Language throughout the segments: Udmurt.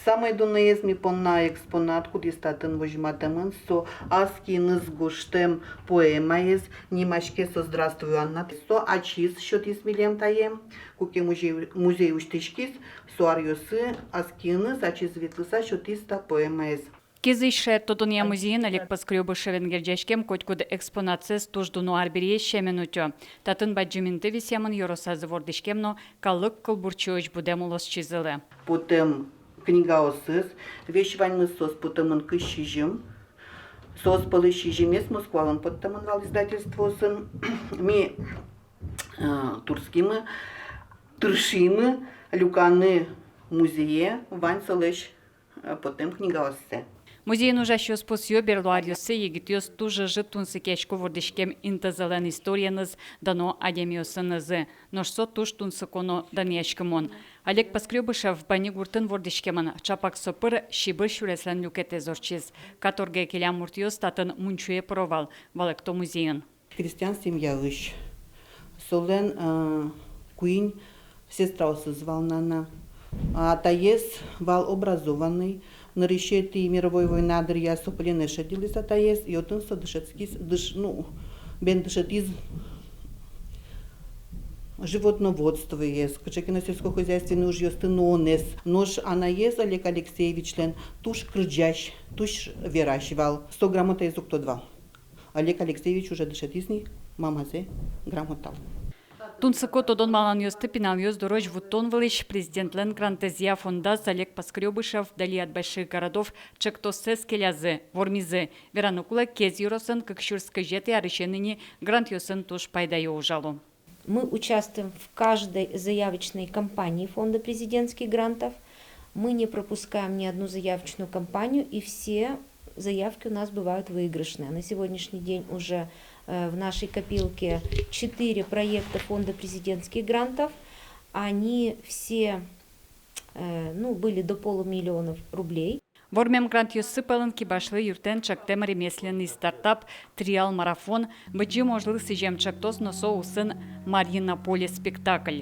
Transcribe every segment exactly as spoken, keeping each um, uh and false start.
Самой дуноез ми понна экспонат, кудӥз татын возьматэмын, со ас киыныз гожтэм поэмаез, нимаське со «Здравствуй, Анна». Со ачиз сётӥз милем тае, куке музей, музей усьтӥськиз, со аръёсы ас киыныз ачиз ветлыса сётӥз та поэмаез. Кезысь шаертодонъя музейын Олег Поскрёбышевен герӟаськем котькуд экспонатсэс туж дуно арбериез сямен утё. Татын бадӟым инты висъямын ёросазы вордӥськем но калык кылбурчиозь будэм улосчизылы. Потэм книгаосыз, весь ваньмыз соос потэмын кызь сизьым. Соос пӧлысь сизьымез Москвалэн поттэмын вал издательствоосын. Ми, э, турттӥмы, тыршимы люканы музее вань солэсь, э, потэм книгаоссэ. Музейын ужасьёс пусъё: берло аръёсы егитъёс туж ӧжыт тунсыкъясько вордӥськем интызылэн историеныз, дано адямиосынызы. Нош со туж тунсыко но данъяськымон. Олег Поскрёбышев Бани гуртын вордӥськемын, чапак со пыр сибыр сюреслэн люкетэз ортчиз. Каторгае келям муртъёс татын мунчое пыро вал, валэкто музейын. Крестьян семьяысь. Солэн, э, куинь сестраосыз вал на. Атаез вал образованный, нырысетӥ мировой война дыръя со пленэ шедьылӥз атаез, и отын со дышетскиз, дыш-, ну, бен дышетӥз животноводствоез, кыӵе ке но сельскохозяйственной ужъёсты нуонэз. Нош анаез Олег Алексеевичлэн туж кырӟась, туж верась вал. Со грамотаез уг тодӥськы вал. Олег Алексеевич уже дышетӥз ни мамазэ грамоталы. Тунсыко тодон-валанъёсты пиналъёс дорозь вуттон вылысь Президентлэн грантэзъя фондаз Олег Поскрёбышев «Вдали от больших городов» ӵектоссэс келязы, вормизы. Вераны кулэ, Кез ёросын кык сюрс кызетӥ арысен ини грантъёсын туж пайдаё ужало. Мы участвуем в каждой заявочной кампании Фонда президентских грантов. Мы не пропускаем ни одну заявочную кампанию, и все заявки у нас бывают выигрышные. На сегодняшний день уже, э, в нашей копилке четыре проекта Фонда президентских грантов. Они все, э, ну, были до полумиллионов рублей. Вормем грантъёссы пӧлын Кибашлы юртэн ӵектэм ремесленный стартап «Триал марафон», «Быдӟым ожлы сӥзем ӵектос» но со улсын «Марьино поле» спектакль.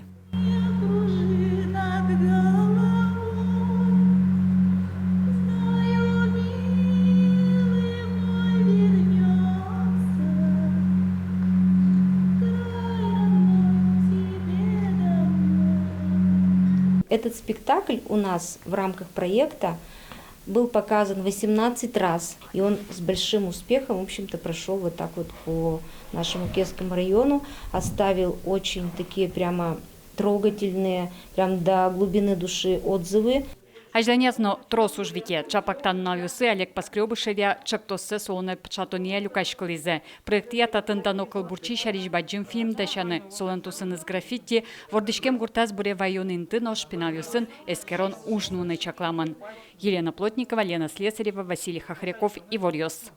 Этот спектакль у нас в рамках проекта был показан восемнадцать раз, и он с большим успехом, в общем-то, прошёл вот так вот по нашему Кезскому району, оставил очень такие прямо трогательные, прям до глубины души отзывы. Азьланяз но трос уж вите. Ӵапак та нуналъёсы Олег Поскрёбышевъя ӵектоссэс улонэ пыӵатонъя люкаськылӥзы. Проектъя татын дано кылбурчи сярысь бадӟым фильм дасяны, солэн тусыныз граффити, вордӥськем гуртаз буре ваён инты, нош пиналъёсын эскерон уж нуыны чакламын. Елена Плотникова, Лена Слесарева, Василий Хохряков, «Иворъёс».